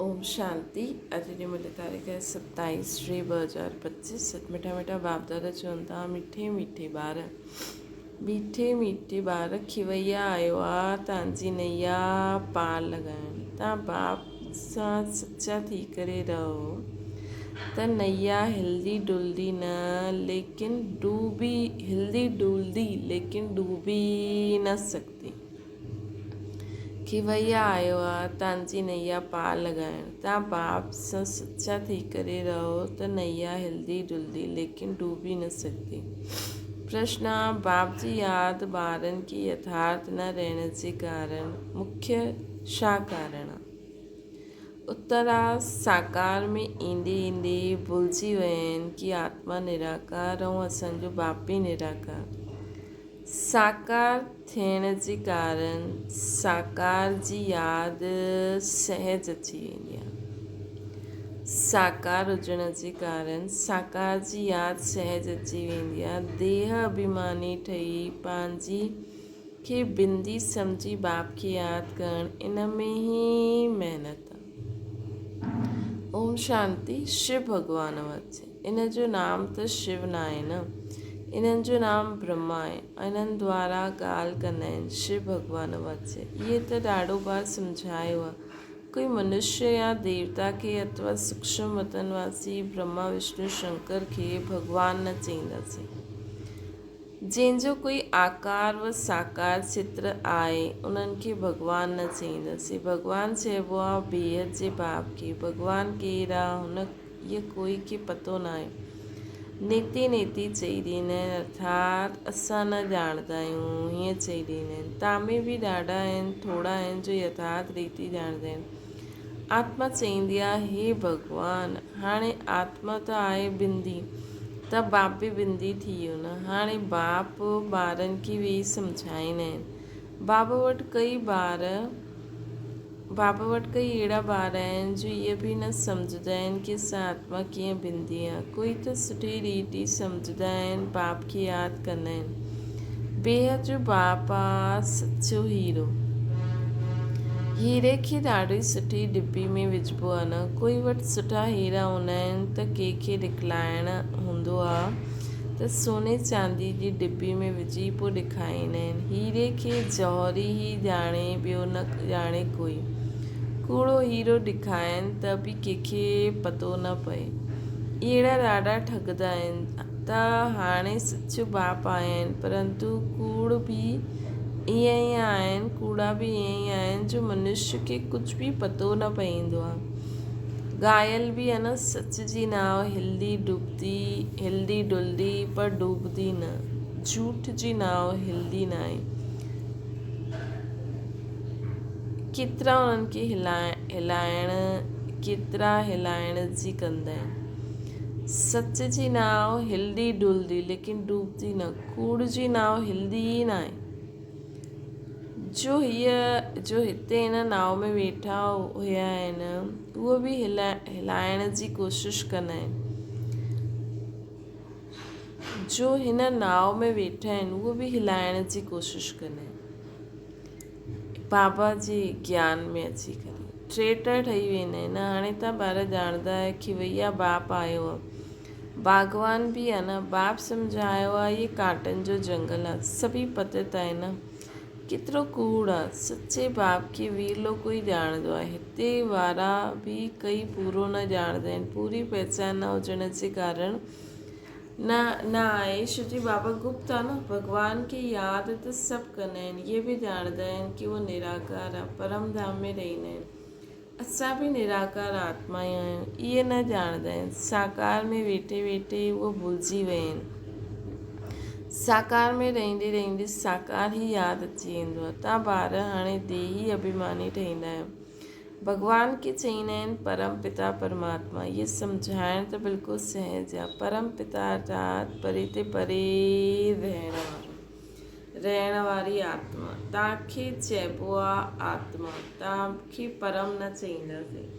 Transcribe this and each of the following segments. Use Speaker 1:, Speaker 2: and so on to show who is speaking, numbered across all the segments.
Speaker 1: اوم شانتي اڄ جي ملي تاريخ 27 ٽي 2025 ست مٺا مٺا باپ دادا چون ٿا مٺي مٺي ٻار مٺي مٺي ٻار کيويا آيو آ تانجي نيا پار لڳائڻ تان باپ سان سچا ٿي ڪري رهو ته نيا هلدي ڊلدي نه ليڪن ڊوبي هلدي ڊلدي ليڪن ڊوبي نه سگهدي. کي وهيا آيو آ، تانجي نيا پار لڳائڻ. تان باپ سان سچا ٿي ڪري رهو ته نيا هلدي ڊلدي ليڪن ڊوبي نه سگهندي. پرشن، باپ جي ياد ٻارن کي يٿارٿ نه رهڻ جي ڪارڻ مکيه ڇا ڪارڻ آ؟ اتر، ساڪار ۾ ايندي ايندي ڀلجي ويا آهن ڪي آتما نراڪار ۽ اسان جو باپ به نراڪار. ساڪار ٿيڻ جي ڪارڻ ساڪار جي ياد سهج اچي ويندي آهي. ساڪار هجڻ جي ڪارڻ ساڪار جي ياد سهج اچي ويندي آهي. ديهه اڀيماني ٺهي پنهنجي کي بندي سمجهي باپ کي ياد ڪرڻ ان ۾ ئي محنت آهي. اوم شانتي شو ڀڳوان وچ. ان جو نام ته شو ناهي نه، انهن جو نام برهما آهي. انهن دوارا ڳالهه ڪندا آهن، شو ڀڳوان وچ. اهي ته ڏاڍو بار سمجهايو آهي. ڪوئي منشيه يا ديوتا کي اٿوا سوڪشم وطن واسي برهما وشنو شنڪر کي ڀڳوان نه چئينداسين. جنهن جو ڪوئي آڪار و ساڪار چتر آهي، انهن کي ڀڳوان نه چئينداسين. ڀڳوان چئبو آهي بيحد جي باپ کي. ڀڳوان ڪير آهي، هن اهو ڪوئي کي پتو ناهي. نيتي نيتي چئي ڏيندا آهن ارٿات اسان نه ڄاڻندا آهيون هيئن چئي ڏيندا آهن. تامي به ڏاڍا آهن ٿورا آهن جو يٿارٿ ريتي ڄاڻندا آهن. آتما چئيندي آهي هي ڀڳوان! هاڻي آتما ته آهي بندي ته باپ به بندي ٿي ويو نه. هاڻي باپ ٻارن کي ويهي سمجهائيندا آهن. باب وٽ ڪئي ٻار بابا وٽ ڪئي اهڙا ٻار آهن جو اهي به نه سمجهندا آهن ڪي اسان آتما ڪيئن بندي آ. ڪوئي ته سٺي ريت ئي سمجهندا آهن باپ کي ياد ڪندا آهن. بيحد جو باپ آ سچو هيرو. هيري کي ڏاڍي سٺي ڊٻي ۾ وجهبو آ نه. ڪوئي وٽ سٺا هيرا هوندا آهن ته ڪي کي ڏکلائڻ هوندو آ ته سوني چاندي جي ڊٻي ۾ وجهي پوء ڏکائيندا آهن. هيري کي جوهري ئي ڄاڻي، ٻيو نه ڄاڻي ڪوئي. ڪوڙو هيرو ڏکائين ته به ڪنهن کي پتو نه پئي. اهڙا ڏاڍا ٺڳندا آهن ته هاڻي سچو باپ آيا آهن، پرنتو ڪوڙ به ائين ئي آهن، ڪوڙا به ائين ئي آهن جو منشيه کي ڪجهه به پتو نه پئيندو آهي. ڳايل به آهي نه سچ جي ناو هلدي ڊوبدي، هلدي ڊلدي پر ڊوبدي نه. جهوٺ جي ناو هلدي ناهي. ڪيترا انهن کي هلائڻ ڪيترا هلائڻ جي ڪندا آهن. سچ جي ناو هلدي ڊلدي ليڪن ڊوبدي نه. ڪوڙ جي ناو هلدي ئي ناهي. جو هيء جو هتي هن ناو ۾ ويٺا هيا آهن، اهو به هلائڻ جي ڪوشش ڪندا آهن. جو هن ناو ۾ ويٺا آهن، اهو به هلائڻ جي ڪوشش ڪندا آهن. بابا جي گيان ۾ اچي ڪري ٽريٽر ٺهي ويندا آهن. هاڻي تان ٻار ڄاڻندا آهي ڪي وئيا باپ آيو آهي. باغبان به آ نه. باپ سمجهايو آ هي ڪانٽن جو جنگل آ. سڀئي پتت آهن نه. ڪيترو ڪوڙ آ. سچي باپ کي ورلو ڪوئي ڄاڻندو آ. هتي وارا به ڪئي پورو نه ڄاڻندا آهن. پوري پهچان نه هجڻ جي ڪارڻ نه نه آهي. ڇو جي بابا گپت آ نه. ڀڳوان کي ياد ته سڀ ڪندا آهن. اهي به ڄاڻندا آهن ڪي اهو نراڪار آ. پرم ڌام ۾ رهندا آهن. اسان به نراڪار آتما ئي آهيون، اهي نه ڄاڻندا آهن. ساڪار ۾ ويٺي ويٺي اهو ڀلجي ويا آهن. ساڪار ۾ رهندي رهندي ساڪار ئي ياد اچي ويندو آهي. تان ٻار هاڻي ديهي اڀيماني ٺهيندا آهيو. ڀڳوان کي چئيندا آهن پرم پتا پرماتما. اهي سمجهائڻ ته بلڪل سهج آهي. پرم پتا ارٿات پري تي پري رهڻ وارو. رهڻ واري آتما. توهان کي چئبو آ آتما، توهان کي پرم نه چئينداسين.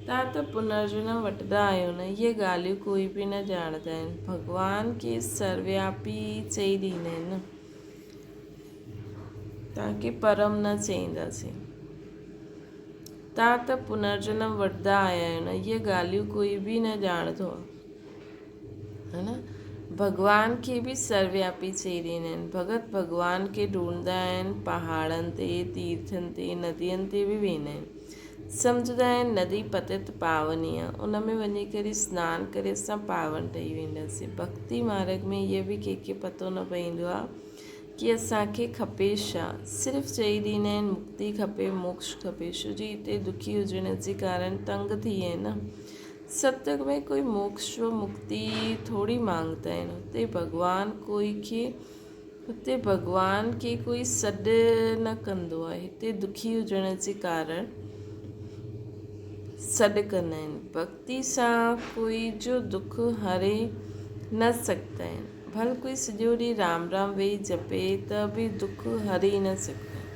Speaker 1: توهان ته پنرجنم وٺندا آهيو نه، اهي ڳالهيون ڪوئي به نه ڄاڻندا آهن. ڀڳوان کي سروياپي چئي ڏيندا آهن نه. توهان کي پرم نه چئينداسين. توهان ته پنرجنم وٺندا آيا آهيو نه، اهي ڳالهيون ڪوئي به نه ڄاڻندو آهي. ها نه؟ ڀڳوان کي به سروياپي چئي ڏيندا آهن. ڀڳت ڀڳوان کي ڍونڍندا آهن، پهاڙن تي، تيرٿن تي، ندين تي به ويندا آهن. سمجهندا آهن ندي پتت پاوني آهي، ان ۾ وڃي ڪري سنان ڪري اسان پاون ٺهي وينداسين. ڀڳتي مارڳ ۾ اهي به ڪنهن کي پتو نه پوندو آهي ڪي اسان کي کپي ڇا؟ صرف چئي ڏيندا آهن مڪتي کپي، موڪش کپي. ڇو جي هتي دکي هجڻ جي ڪارڻ تنگ ٿي ويا آهن نه. ستيگ ۾ ڪوئي موڪش و مڪتي ٿوري مانگتا آهن. هتي ڀڳوان ڪوئي کي هتي ڀڳوان کي ڪوئي سڏ نه ڪندو آهي. هتي دکي هجڻ جي ڪارڻ سڏ ڪندا آهن. ڀڳتي سان ڪوئي جو دک هري نه سگهندا آهن. ڀل ڪوئي سڄو ڏينهن رام رام ويهي جپي ته به دک هري نه سگهندا آهن.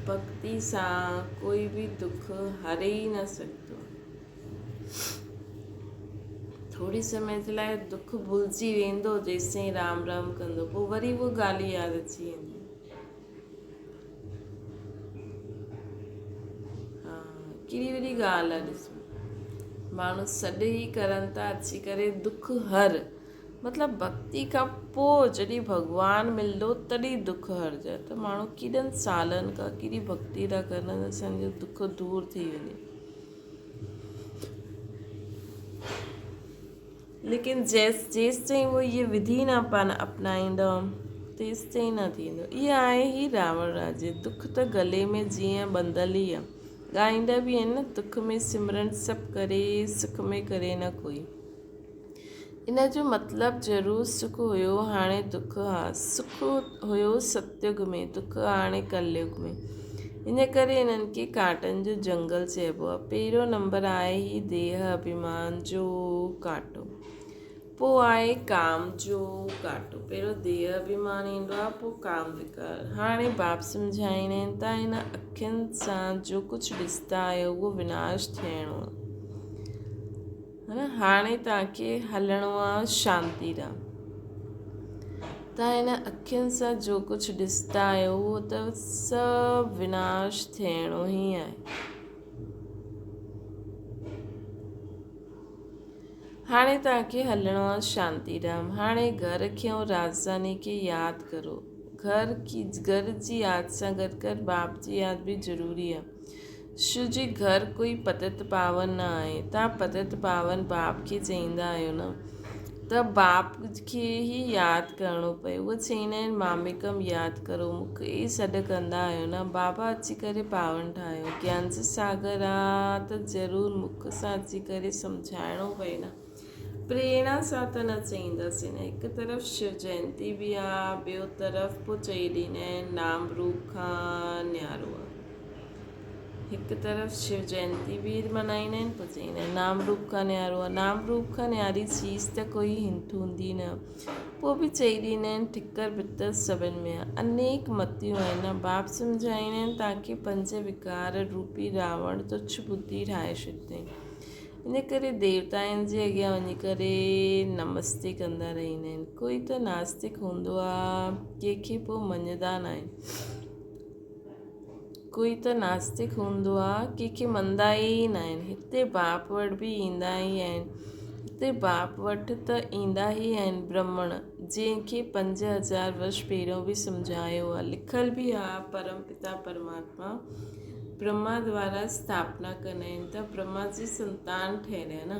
Speaker 1: ڀڳتي سان ڪوئي به دک هري ئي نه سگهندو آهي. ٿوري سمي جي لاء دک ڀلجي ويندو جيستائين رام رام ڪندو پوء وري اها ڳالهه ياد اچي ويندي. ها ڪهڙي وڏي ڳالهه آهي ڏسو ماڻهو سڏ ئي ڪرن ٿا اچي ڪري دک هر مطلب ڀڳتي کان پوء جڏهن ڀڳوان ملندو تڏهن دک هرجي ته ماڻهو ڪيڏن سالن کان ڪيڏي ڀڳتي ٿا ڪن ته اسان جو دک دور ٿي وڃي. ليڪن جيستائين هو اهي وڌي نه پاڻ اپنائيندا تيستائين نه ٿيندو. اها آهي هي راوڻ راڄ. دک ته گلي ۾ جيئن ٻنڌل ئي آ. ڳائيندا به آهن نه دک ۾ سمرن سڀ ڪري سک ۾ ڪري نه ڪوئي. ان جو مطلب ضرور سک هيو هاڻي دک آ. سک هيو ستيگ ۾ دک هاڻي ڪليگ ۾. ان ڪري انهن کي ڪانٽن جو جنگل چئبو آ. پهريون نمبر آهي هي ديهه اڀيمان جو ڪانٽو. پوء آهي ڪام جو ڪانٽو. پهريون ديهه اڀيمان ايندو آ پوء ڪام وڪار. هاڻي باپ سمجهائين آهن ته هن اکين سان جو ڪجهه ڏسندا آهيو اهو وناش ٿيڻو آ. هاڻي توهان کي هلڻو آ شانتي ڏانهن. توهان هن اکين سان جو ڪجهه ڏسندا آهيو اهو ته سڀ وناش ٿيڻو ئي آهي. هاڻي توهان کي هلڻو آ شانتي ڏانهن. هاڻي گهر کي ۽ راڄڌاني کي ياد ڪرو. گهر جي ياد سان گڏ گڏ باپ جي ياد به ضروري آ. شو جي گهر ڪوئي پتت پاون نه آهي. توهان پتت پاون باپ کي چئيندا آهيو نه ته باپ کي ئي ياد ڪرڻو پئي. اهي چئيندا آهن ماميڪم ياد ڪرو. مون کي ئي سڏ ڪندا آهيو نه. بابا اچي ڪري پاون ٺاهيو. گيان جو ساگر آ ته ضرور مک سان اچي ڪري سمجهائڻو پئي نه. پريرڻا سان ته نه چئينداسين نه. هڪ طرف شو جينتي به آ، ٻيو طرف پوء چئي ڏيندا آهن نام روپ کان نيارو آ. هڪ طرف شو جينتي به ملهائيندا آهن پوء چئيندا آهن نام روپ کان نيارو آ. نام روپ کان نياري چيز ته ڪوئي هوندي نه. پوء به چئي ڏيندا آهن ٺڪر ڀتر سڀن ۾ آ. انيڪ متيون آهن نه. باپ سمجهائيندا آهن توهان کي پنج وڪار روپي راوڻ تڇ ٻڌي ٺاهي ڇڏيندائين. ان ڪري ديوتائن جي اڳيان وڃي ڪري نمستي ڪندا رهندا آهن. ڪوئي ته ناستڪ هوندو آ، ڪنهن کي پوء مڃندا ناهن. ڪوئي ته ناستڪ هوندو آ، ڪنهن کي مڃندا ئي ناهن. هتي باپ وٽ به ايندا ئي آهن. هتي باپ وٽ ته ايندا ئي آهن برهمڻ، جنهن کي 5000 ورش پهريون به سمجهايو آ. لکيل به آ پرم پتا پرماتما برهما دوارا اسٿاپنا ڪندا آهن ته برهما جي سنتان ٺهريا نه.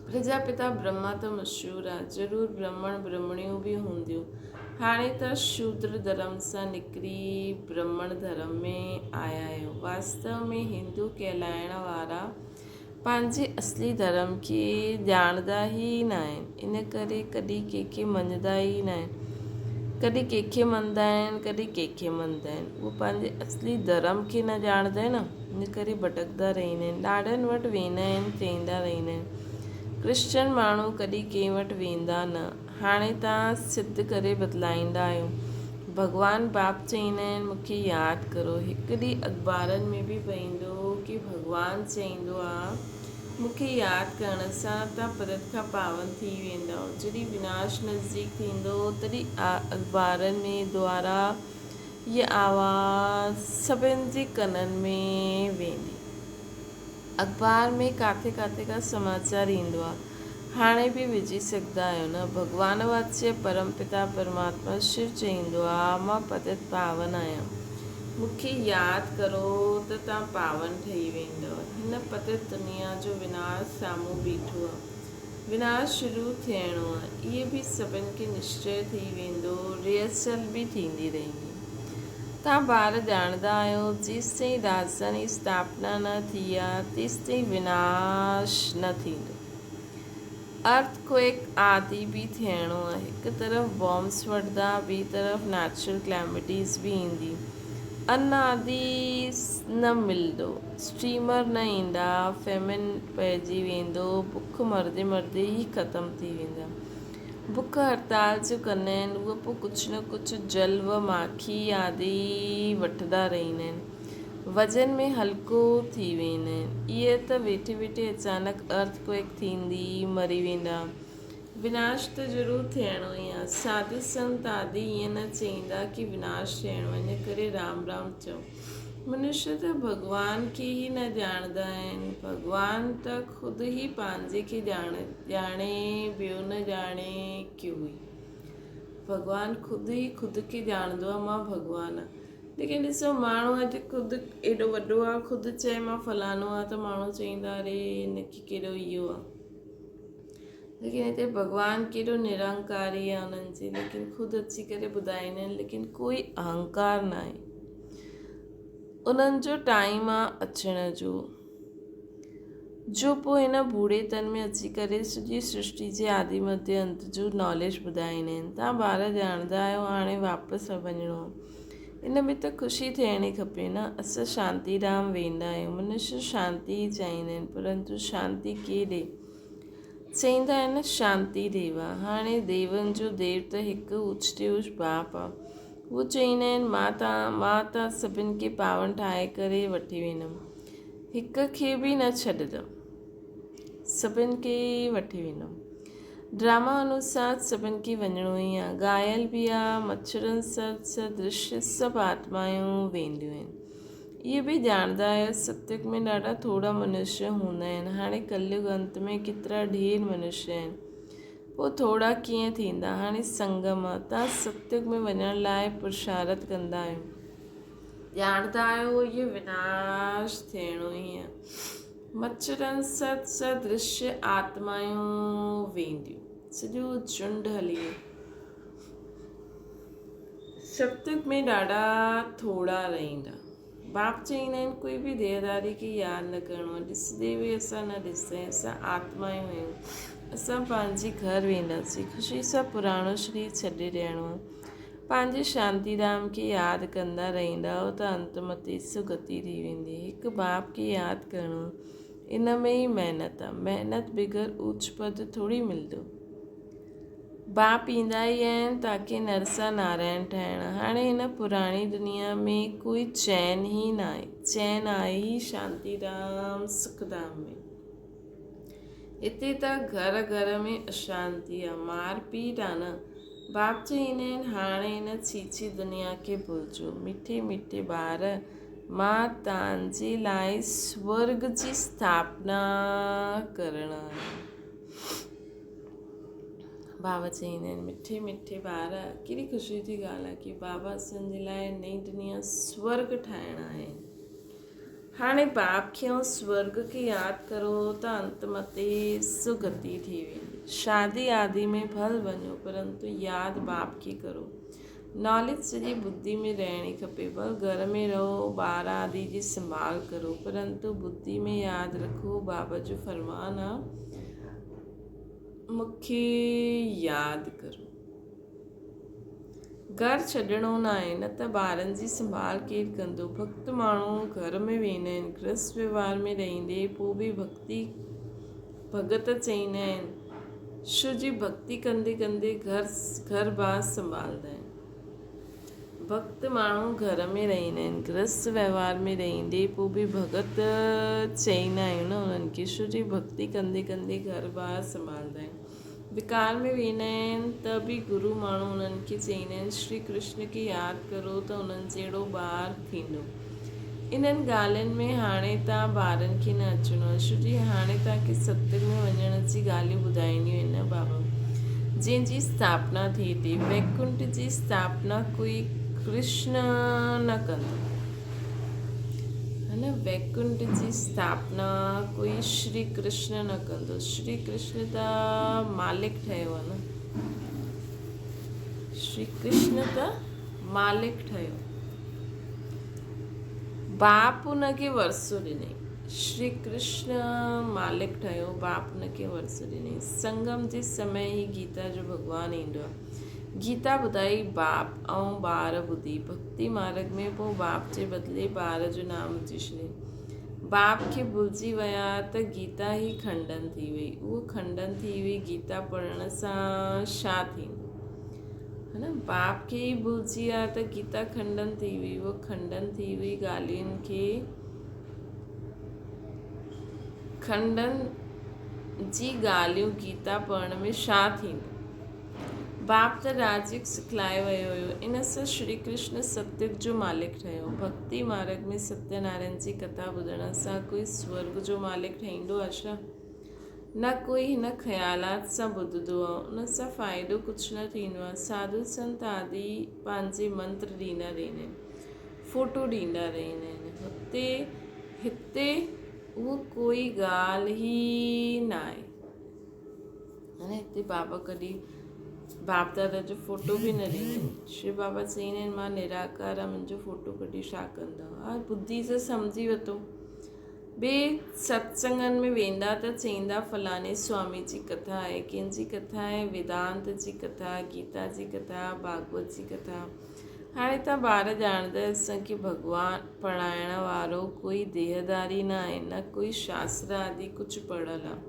Speaker 1: پرجاپتا برهما ته مشهور آ، ضرور برهمڻ برهمڻيون به هونديون. هاڻي ته شودر ڌرم سان نڪري برهمڻ ڌرم ۾ آيا آهيو. واستو ۾ هندو ڪهلائڻ وارا پنهنجي اصلي ڌرم کي ڄاڻندا ئي ناهن، ان ڪري ڪڏهن ڪنهن کي مڃندا ئي ناهن. ڪڏهن ڪنهن کي مڃندا آهن، ڪڏهن ڪنهن کي مڃندا آهن. اهي پنهنجي اصلي ڌرم کي نه ڄاڻندا آهن، ان ڪري ڀٽڪندا رهندا آهن. ڏاڏن وٽ ويندا آهن، چئيندا رهندا آهن. ڪرسچن ماڻهو ڪڏهن ڪنهن وٽ ويندا نه. هاڻي توهان سڌ ڪري بدلائيندا آهيو. ڀڳوان باپ چئيندا آهن مون کي ياد ڪرو. هڪ ڏينهن اخبارن ۾ به پئيندو هو ڪي ڀڳوان چئيندو آ مون کي ياد ڪرڻ سان توهان پرت کان پاون ٿي ويندؤ. جڏهن وناش نزديڪ ٿيندو تڏهن اخبارن ۾ دوارا هيء آواز سڀن جي ڪنن ۾ ويندي. اخبار ۾ ڪاٿي ڪاٿي کان سماچار ايندو آ. هاڻي به وجهي سگهندا آهيو نه. ڀڳوان واچيه پرم پتا پرماتما شو چئيندو آ، مان پتت پاون آهيان. مون کي ياد ڪرو ته توهان پاون ٺهي ويندؤ. هن پتت دنيا جو وناس سامهون بيٺو آ. وناس شروع ٿيڻو آ. اهي به سڀن کي نشچئه ٿي ويندو. ريهرسل به ٿيندي رهندي. توهان ٻار ڄاڻندا آهيو، جيستائين راجڌاني اسٿاپنا نه ٿي آ، تيستائين وناش نه ٿيندو. ارٿ ڪوئيڪ آدي به ٿيڻو آ. هڪ طرف بامس وٺندا، ٻي طرف نيچرل ڪليمٽيز به ايندي. ان آدي نه ملندو. اسٽيمر نه ايندا، فيمن پئجي ويندو، بک مرندي مرندي ئي ختم ٿي ويندا. بک هڙتال جو ڪندا آهن، اهي پوء ڪجهه نه ڪجهه جل و ماکي آدي وٺندا رهندا آهن. وزن ۾ هلڪو ٿي ويندا آهن. اهي ته ويٺي ويٺي اچانڪ ارٿ ڪوئيڪ ٿيندي مري ويندا. وناش ته ضرور ٿيڻو ئي آهي. ساڌو سنت آدي ائين نه چئيندا ڪي وناش ٿيڻو آهي، ان ڪري رام رام چئو. منشي ته ڀڳوان کي ئي نه ڄاڻندا آهن. ڀڳوان ته خود ئي پنهنجي کي ڄاڻي، ٻيو نه ڄاڻي ڪيوئي. ڀڳوان خود ئي خود کي ڄاڻندو آهي، مان ڀڳوان آهيان. ليڪن ڏسو ماڻهو اڄ خود ايڏو وڏو آهي، خود چئي مان فلاڻو آهيان ته ماڻهو چئيندا اري هن کي ڪيڏو اهو آهي. ليڪن هتي ڀڳوان ڪيڏو نرنڪاري آهي انهن جي ليڪن خود اچي ڪري ٻڌائيندا آهن ليڪن ڪوئي اهنڪار ناهي انهن جو ٽائيم آ اچڻ جو جو پوء هن ڀوڙي تن ۾ اچي ڪري سڄي سرشٽي جي آدي مڌي انت جو ناليج ٻڌائيندا آهن تان ٻار ڄاڻندا آهيو هاڻي واپس وڃڻو ان ۾ ته خوشي ٿيڻي کپي نه اسان شانتي ڌام ويندا آهيون منشي شانتي ئي چاهيندا آهن پرنتو شانتي ڪيڏي چئيندا آهن نه شانتي ديوا. هاڻي ديون جو ديو ته هڪ اوچ تي اوچ باپ آ. هو چئيندا آهن مان تان مان تان سڀن کي پاون ٺاهي ڪري وٺي ويندم. هڪ کي به نه ڇڏندم. سڀن کي ئي وٺي ويندم. ڊراما انوسار سڀن کي وڃڻو ئي آ. گايل به آ، مڇرن سدرش سڀ آتمايون وينديون آهن. اهي به ڄاڻندا آهيو ستيگ ۾ ڏاڍا ٿورا منشيه هوندا آهن، هاڻي ڪليگ انت ۾ ڪيترا ڍير منشيه آهن، پوء ٿورا ڪيئن ٿيندا؟ هاڻي سنگم آ، توهان ستيگ ۾ وڃڻ لاء پرشارٿ ڪندا آهيو، ڄاڻندا آهيو اهو وناش ٿيڻو ئي آ، مڇرن ست سدرش آتمايون وينديون، سڄو جهنڊ هلي ويندو. ستيگ ۾ ڏاڍا ٿورا رهندا. باپ چئيندا آهن ڪوئي به ديهداري کي ياد نه ڪرڻو آهي. ڏسندي به اسان نه ڏسندا آهيون. اسان آتمايون آهيون. اسان پنهنجي گهر وينداسين. خوشي سان پراڻو شرير ڇڏي ڏيڻو آهي. پنهنجي شانتي ڌام کي ياد ڪندا رهندائو ته انت متي سگتي ٿي ويندي. هڪ باپ کي ياد ڪرڻو آهي. ان ۾ ئي محنت آهي. محنت بغير اوچ پد ٿوري ملندو. باپ ايندا ئي آهن تاڪي نرسا نارائڻ ٺاهڻ. هاڻي هن پراڻي دنيا ۾ ڪوئي چين ئي ناهي. چين آهي ئي شانتي ڌام سک ڌام ۾. هتي ته گهر گهر ۾ اشانتي آ، مار پيٽ آ نه. باپ چئيندا آهن هاڻي هن ڇيڇي دنيا کي ڀلجو. مٺي مٺي ٻار مان توهان جي لاء سورڳ جي اسٿاپنا ڪرڻ آيو. بابا چئيندا آهن مٺي مٺي ٻار ڪيڏي خوشي جي ڳالهه آهي ڪي بابا اسان جي لاء نئين دنيا سورگ ٺاهڻ آيا آهن هاڻي باپ کي ۽ سورگ کي ياد ڪرو ته انت متي سگتي ٿي ويندي شادي آدي ۾ ڀل وڃو پرنتو ياد باپ کي ڪرو ناليج سڄي ٻڌي ۾ رهڻي کپي ڀل گهر ۾ رهو ٻار آدي جي سنڀال ڪرو پرنتو ٻڌي ۾ ياد رکو بابا جو فرمان آ مون کي ياد ڪرو. گهر ڇڏڻو ناهي، نه ته ٻارن جي سنڀال ڪير ڪندو؟ ڀڳت ماڻهو گهر ۾ ويندا آهن، گرهست وهنوار ۾ رهندي پوء به ڀڳتي ڀڳت چئيندا آهن. شو جي ڀڳتي ڪندي ڪندي گهر گهر بار سنڀالندا آهن. ڀڳت ماڻهو گهر ۾ رهندا آهن، گرهست وهنوار ۾ رهندي پوء به ڀڳت چئيندا آهيون نه انهن کي، شو جي ڀڳتي ڪندي ڪندي گهر ٻار سنڀالندا آهن. وڪار ۾ ويندا آهن ته به گرو ماڻهو انهن کي چئيندا آهن شري ڪرشن کي ياد ڪرو ته انهن جهڙو ٻار ٿيندو. انهن ڳالهين ۾ هاڻي توهان ٻارن کي نه اچڻو آهي ڇو جي هاڻي توهان کي ستسنگ ۾ وڃڻ جي ڳالهيون ٻڌائڻيون آهن نه بابا جنهن جي اسٿاپنا ٿئي ٿي ويڪنٺ جي اسٿاپنا ڪوئي ڪرشن نه ڪندو. هن ويڪنٺ جي اسٿاپنا ڪوئي شري ڪرشن نه ڪندو. شري ڪرشن ته مالڪ ٺهيو آهي نه. شري ڪرشن ته مالڪ ٺهيو. باپ ان کي ورثو ڏني. شري ڪرشن مالڪ ٺهيو، باپ ان کي ورثو ڏني. سنگم جي سمي ئي گيتا جو ڀڳوان ايندو آهي. گيتا ٻڌائي باپ ۽ ٻار ٻڌي ڀڳتي مارڳ ۾ پوء باپ جي بدلي ٻار جو نام وجهي ڇڏين. باپ کي ڀلجي ويا ته گيتا ئي کنڊن ٿي وئي. اهو کنڊن ٿي وئي گيتا پڙهڻ سان ڇا ٿيندو؟ ها نه باپ کي ئي ڀلجي ويا ته گيتا کنڊن ٿي وئي. اهو کنڊن ٿي وئي ڳالهين کي کنڊن جي ڳالهيون گيتا پڙهڻ ۾ ڇا ٿيندو؟ باپ ته راجيڪ سکلائي ويو هيو. ان سان شري ڪرشن ستيگ جو مالڪ ٺهيو. ڀڳتي مارڳ ۾ ستيه نارائڻ جي ڪٿا ٻڌڻ سان ڪوئي سورڳ جو مالڪ ٺهيندو آ ڇا؟ نه ڪوئي هن خيالات سان ٻڌندو آ. ان سان فائدو ڪجهه نه ٿيندو آ. ساڌو سنت آدي پنهنجي منتر ڏيندا رهندا آهن. فوٽو ڏيندا رهندا آهن. هتي هتي اهو ڪوئي ڳالهه ئي ناهي. هاڻي هتي بابا ڪڏهن باپ دادا جو فوٽو به نه ڏيندا آهن. شو بابا چئيندا آهن مان نراڪار آهيان منهنجو فوٽو ڪڍي ڇا ڪندؤ. ها ٻڌي ته سمجهي ورتو. ٻي ستسنگن ۾ ويندا ته چئيندا فلاڻي سوامي جي ڪٿا آهي. ڪنهن جي ڪٿا آهي؟ ويدانت جي ڪٿا، گيتا جي ڪٿا، ڀاڳوت جي ڪٿا. هاڻي توهان ٻار ڄاڻندا اسان کي ڀڳوان پڙهائڻ وارو ڪوئي ديهداري نه آهي نه ڪوئي شاستر آدي ڪجهه پڙهيل آهي.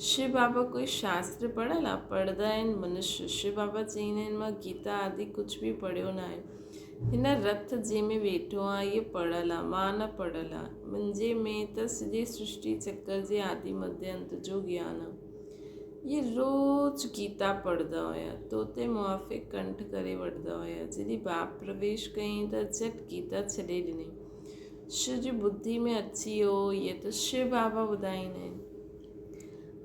Speaker 1: شو بابا ڪوئي شاستر پڙهيل آ؟ پڙهندا آهن منشي. شو بابا چئيندا آهن مان گيتا آدي ڪجهه به پڙهيو ناهي. هن رٿ جنهن ۾ ويٺو آهيان اهي پڙهيل آ، مان نه پڙهيل آهيان. منهنجي ۾ ته سڄي سرشٽي چڪر جي آدي مڌيه انت جو گيان آ. اهي روز گيتا پڙهندا هيا. طوطي موافق ڪنٺ ڪري وٺندا هيا. جڏهن باپ پرويش ڪيائين ته جهٽ گيتا ڇڏي ڏنائين. شو جي ٻڌي ۾ اچي ويو. اهي ته شو بابا ٻڌائيندا آهن.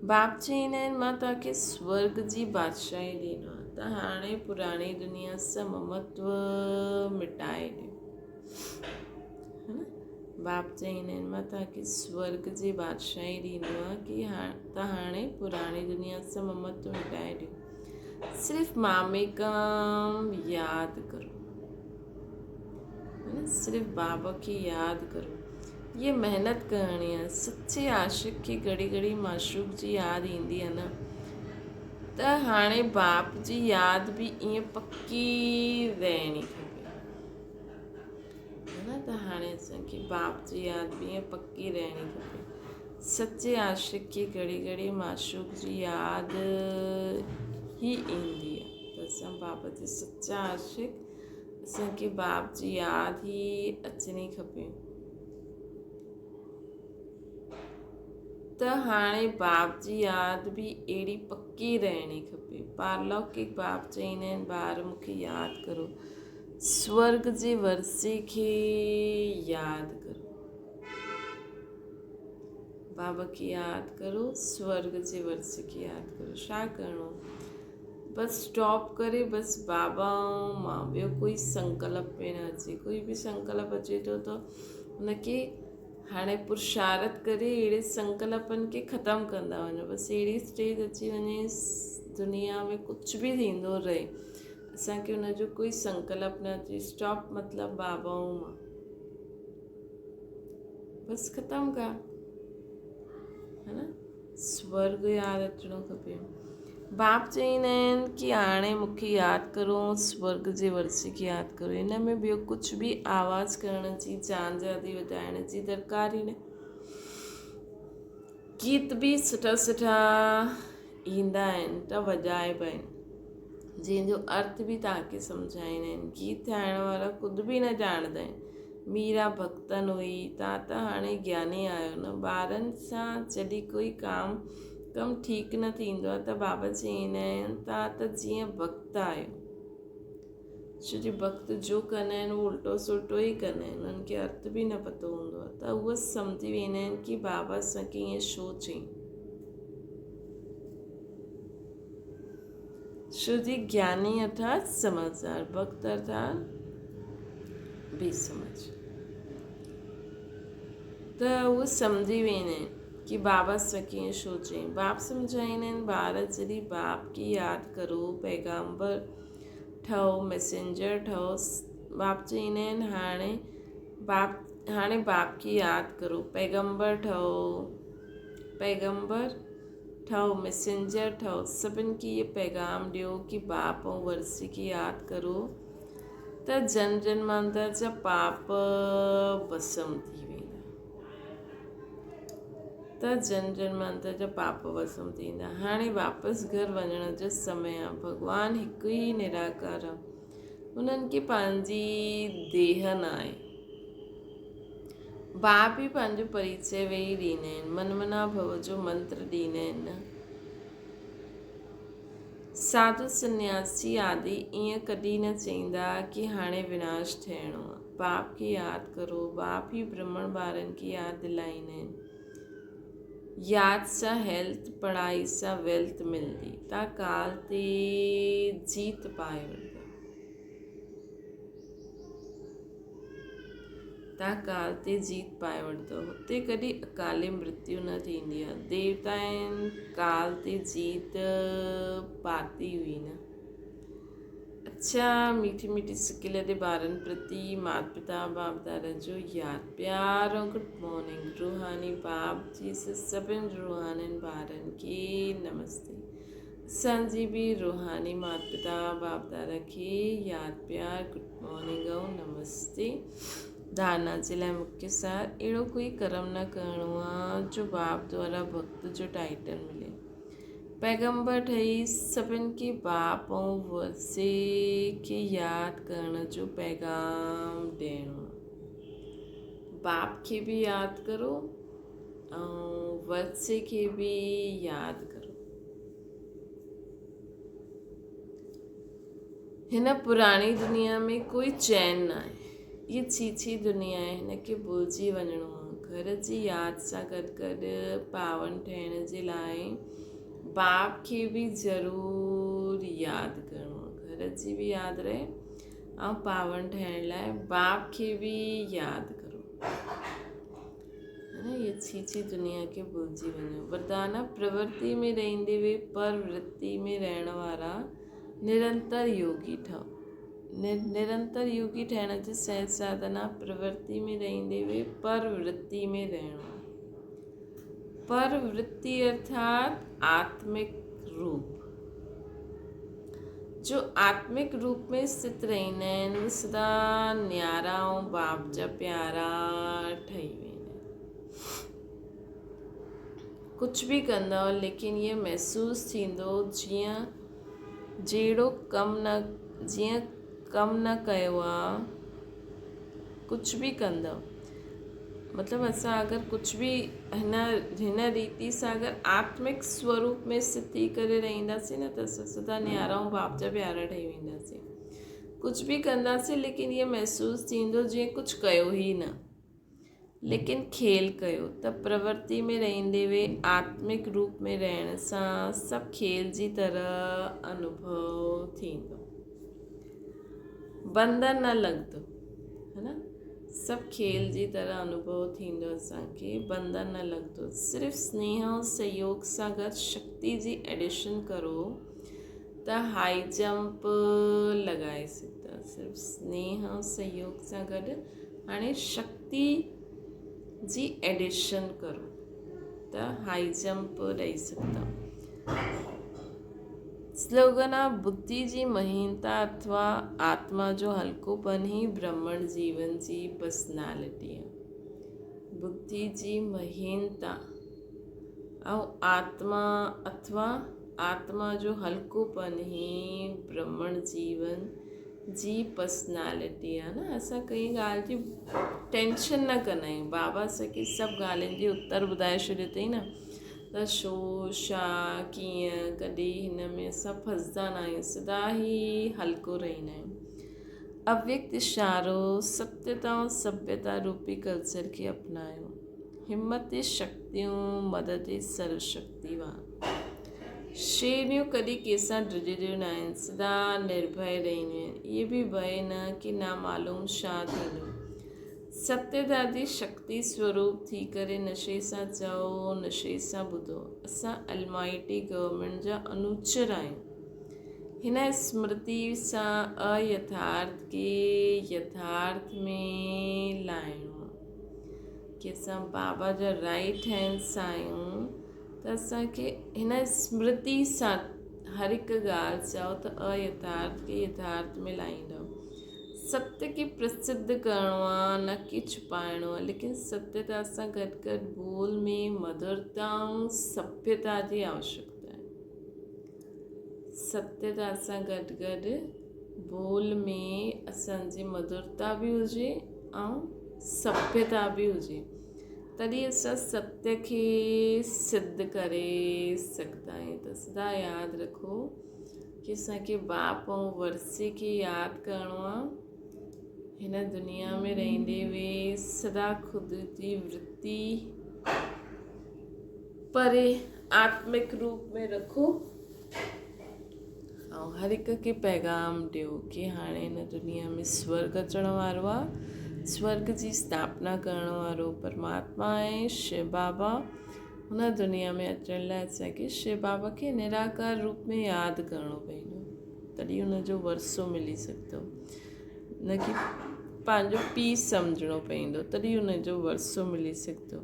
Speaker 1: باپ چئيندا آهن، مان توهان کي سورڳ جي بادشاهي ڏيندو آهيان ته هاڻي پراڻي دنيا سان ممتو مٽائي ڏيو. ها نه؟ باپ چئيندا آهن، مان توهان کي سورڳ جي بادشاهي ڏيندو آهيان ڪي ته هاڻي پراڻي دنيا سان ممتو مٽائي ڏيو. صرف ماميڪم ياد ڪرو. صرف بابا کي ياد ڪرو. هيء محنت ڪرڻي آهي. سچي عاشق کي گهڙي گهڙي معشوق جي ياد ايندي آهي نه ته هاڻي باپ جي ياد به ائين پڪي رهڻي کپي. نه ته هاڻي اسان کي باپ جي ياد به ائين پڪي رهڻي کپي. سچي عاشق کي گهڙي گهڙي معشوق جي ياد ئي ايندي آهي ته اسان بابا جي سچا عاشق اسان کي باپ جي ياد ئي اچڻي کپي ته هاڻي باپ جي ياد به اهڙي پڪي رهڻي کپي. پارلوڪڪ باپ چئيندا آهن ٻار مون کي ياد ڪرو، سورڳ جي ورثي کي ياد ڪرو. بابا کي ياد ڪرو، سورڳ جي ورثي کي ياد ڪرو. ڇا ڪرڻو؟ بس اسٽاپ ڪري بس بابا ۽ مان ٻيو ڪوئي سنڪلپ ۾ نه اچي ڪوئي به سنڪلپ اچي ٿو ته ان کي هاڻي پرشارت ڪري اهڙي سنڪلپن کي ختم ڪندا وڃو بس اهڙي اسٽيج اچي وڃي دنيا ۾ ڪجهه به ٿيندو رهي اسانکي ان جو ڪوئي سنڪلپ نه اچي اسٽاپ مطلب بابا ۽ مان بس ختم ڪر ها نه سورڳ ياد اچڻو کپي. باپ چئيندا آهن ڪي هاڻي مون کي ياد ڪرو سورڳ جي ورثي کي ياد ڪرو. هن ۾ ٻيو ڪجهه به آواز ڪرڻ جي جان زيادي وڌائڻ جي درڪار ئي نه. گيت به سٺا سٺا ايندا آهن ته وڄائبا آهن جنهن جو ارٿ به توهان کي سمجهائيندا آهن. گيت ٺاهڻ وارا خود به نه ڄاڻندا آهن. ميرا ڀڳتن هئي، توهان ته هاڻي گياني آهيو نه. ٻارن سان جڏهن ڪوئي ڪام ڪم ٺيڪ نه ٿيندو آهي ته بابا چئيندا آهن توهان ته جيئن ڀڳت آهيو. ڇو جو ڀڳت جو ڪندا آهن اهو الٽو سلٽو ئي ڪندا آهن انهن کي ارٿ به نه پتو هوندو آهي ته اهي سمجهي ويندا آهن ڪي بابا اسان کي ائين ڇو چئين. ڇو جي گياني ارٿات سمجهدار، ڀڳت ارٿات بي سمجهه. ته اهي سمجهي ويندا آهن ڪي بابا اسان کي ائين ڇو چئين. باپ سمجهائيندا آهن ٻار جڏهن باپ کي ياد ڪرو، پيغامبر ٺهو، ميسينجر ٺهو. باپ چئيندا آهن هاڻي باپ هاڻي باپ کي ياد ڪرو، پيغمبر ٺهو، پيغمبر ٺهو، ميسينجر ٺهو، سڀن کي اهي پيغام ڏيو ڪي باپ ۽ ورثي کي ياد ڪرو ته جنم جنمانتر جا پاپ ڀسم ٿي ويندا. ته جنم جنمانتر جا پاپ ڀسم ٿي ويندا. هاڻي واپس گهر وڃڻ جو سمي آ. ڀڳوان هڪ ئي نراڪار آ. انهن کي پنهنجي ديهه ناهي. باپ ئي پنهنجو پريچئه ويهي ڏيندا آهن. من منا ڀو جو منتر ڏيندا آهن نه. ساڌو سنياسي آدي ائين ڪڏهن نه چئيندا ڪي هاڻي وناش ٿيڻو آ. باپ کي ياد ڪرو. باپ ئي برهمڻ ٻارن کي ياد دلائيندا آهن. ياد سان هيلٿ، پڙهائي سان ويلٿ ملندي. تان ڪال تي جيت پائي وٺندؤ. تان ڪال تي جيت پائي وٺندؤ. هتي ڪڏهن اڪالي مرتيو نه ٿيندي آهي. ديوتائن ڪال تي جيت پاتي هئي نه. اڇا ميٺي ميٺي سڪيل the ٻارن پرتي مات پتا باپ دادا جو ياد پيار ۽ گڊ مارننگ روحاني باپ جي سڀن روحانين ٻارن کي نمستي اسان جي به روحاني مات پتا باپ دادا کي ياد پيار گڊ مارننگ ۽ نمستي ڌارنا جي لاء مکيه سار اهڙو ڪوئي ڪرم نه ڪرڻو آ جو باپ دوارا ڀڳت جو ٽائيٽل ملي پيغمبر ٺهي سڀن کي باپ ۽ ورثي کي ياد ڪرڻ جو پيغام ڏيڻو. باپ کي به ياد ڪرو ۽ ورثي کي به ياد ڪرو. هن پراڻي دنيا ۾ ڪوئي چين ناهي. هيء ڇيڇي دنيا آهي، هن کي ڀلجي وڃڻو آهي. گهر جي ياد سان گڏ گڏ پاون ٺهڻ جي لاء باپ کي به ضرور ياد ڪرڻو آهي. گهر جي به ياد رهي ۽ پاون ٺهڻ لاء باپ کي به ياد ڪرو. هيء ڇيڇي دنيا کي ڀلجي وڃو. وردان پرورتي ۾ رهندي به پرورتي ۾ رهڻ وارا نرنتر يوگي ٺهو. نرنتر يوگي ٺهڻ جي سهج ساڌنا پرورتي ۾ رهندي به پرورتي ۾ رهڻو آهي. پرورتي ارٿات آتمڪ روپ. جو آتمڪ روپ ۾ اسٿت رهندا آهن اهي سدا نيارا ۽ باپ جا پيارا ٺهي ويندا آهن. ڪجهه به ڪندؤ ليڪن ائين محسوس ٿيندو جيئن جهڙو ڪم نه جيئن ڪم نه ڪيو آ ڪجهه به ڪندؤ مطلب اسان اگر ڪجهه به هن هن ريتي سان اگر آتمڪ سوروپ ۾ اسٿت ٿي ڪري رهنداسين نه ته اسان سدا نيارا ۽ باپ جا پيارا ٺهي وينداسين ڪجهه به ڪنداسين ليڪن ائين محسوس ٿيندو جيئن ڪجهه ڪيو ئي نه ليڪن کيل ڪيو ته پرورتي ۾ رهندي به آتمڪ روپ ۾ رهڻ سان سڀ کيل جي طرح انوڀو ٿيندو. بنڌن نه لڳندو هي نه سڀ کيل جي طرح انوڀو ٿيندو اسان کي بنڌن نه لڳندو صرف سنيهه ۽ سهيوگ سان گڏ شڪتي جي ايڊيشن ڪرو ته هائي جمپ لڳائي سگهندا صرف سنيهه ۽ سهيوگ سان گڏ هاڻي شڪتي جي ايڊيشن ڪرو ته هائي جمپ ڏئي سگهندا. سلوگن آ ٻڌي جي مهينتا اٿوا آتما جو هلڪوپن ئي برهمڻ جيون جي پرسنالٽي آ. ٻڌي جي مهينتا ۽ آتما اٿوا آتما جو هلڪوپن ئي برهمڻ جيون جي پرسنالٽي آ نه اسان ڪنهن ڳالهه جي ٽينشن نه ڪندا آهيون بابا اسان کي سڀ ڳالهين جي اتر ٻڌائي ڇڏيو اٿئي نه ته ته ڇو، ڇا، ڪيئن، ڪڏهن هن ۾ اسان ڦسدا نه آهيون، سدا ئي هلڪو رهندا آهيون. اويڪت اشارو، ستيتا ۽ سڀيتا روپي ڪلچر کي اپنايو. همت شڪتيون، مدد سرو شڪتيوان. شيرنيون ڪڏهن ڪنهن سان ڊڄنديون نه آهن، سدا نرڀئي رهنديون آهن. اهي به ڀئي نه ڪي نامعلوم ڇا ٿيندو. ستيتا جي شڪتي سوروپ ٿي ڪري نشي سان چئو، نشي سان ٻڌو. اسان المائٽي گورنمينٽ جا انوچر آهيون. هن اسمرتي سان ايٿارٿ کي يٿارٿ ۾ لاهڻو آهي. ڪي اسان بابا جا رائيٽ هينڊس آهيون ته اسان کي هن اسمرتي سان هر هڪ ڳالهه چئو ته ايٿارٿ کي يٿارٿ ۾ لاهيندو. ستيه کي پرسڌ ڪرڻو آ نه ڪي ڇپائڻو آ ليڪن ستيتا سان گڏ گڏ ٻول ۾ مڌرتا ۽ سڀيتا جي آوشڪتا آهي. ستيتا سان گڏ گڏ ٻول ۾ اسان جي مڌرتا به هجي ۽ سڀيتا به هجي تڏهن اسان ستيه کي سڌ ڪري سگهندا آهيون ته سدا ياد رکو ڪي اسان کي باپ ۽ ورثي کي ياد ڪرڻو آ. هن دنيا ۾ رهندي به سدا خود جي ورتي پري آتمڪ روپ ۾ رکو ۽ هر هڪ کي پيغام ڏيو ڪي هاڻي هن دنيا ۾ سورگ اچڻ وارو آ. سورگ جي اسٿاپنا ڪرڻ وارو پرماتما آهي شو بابا. هن دنيا ۾ اچڻ لاء اسان کي شو بابا کي نراڪار روپ ۾ ياد ڪرڻو پوندو تڏهن هن جو ورثو ملي سگهندو نه ڪي پنهنجو پيء سمجهڻو پوندو تڏهن هن جو ورثو ملي سگهندو.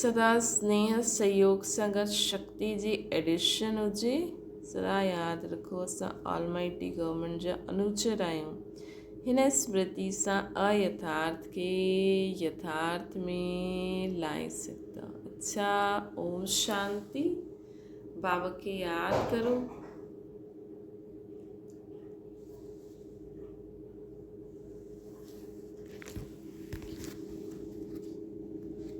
Speaker 1: سدا سنيهه سهيوگ سان گڏ شڪتي جي ايڊيشن هجي. سدا ياد رکو اسان آلمائٽي گورنمينٽ جا انوچر آهيون. هن اسمرتي سان ايٿارٿ کي يٿارٿ ۾ لائي سگهندا. اڇا اوم شانتي. بابا کي ياد ڪرو.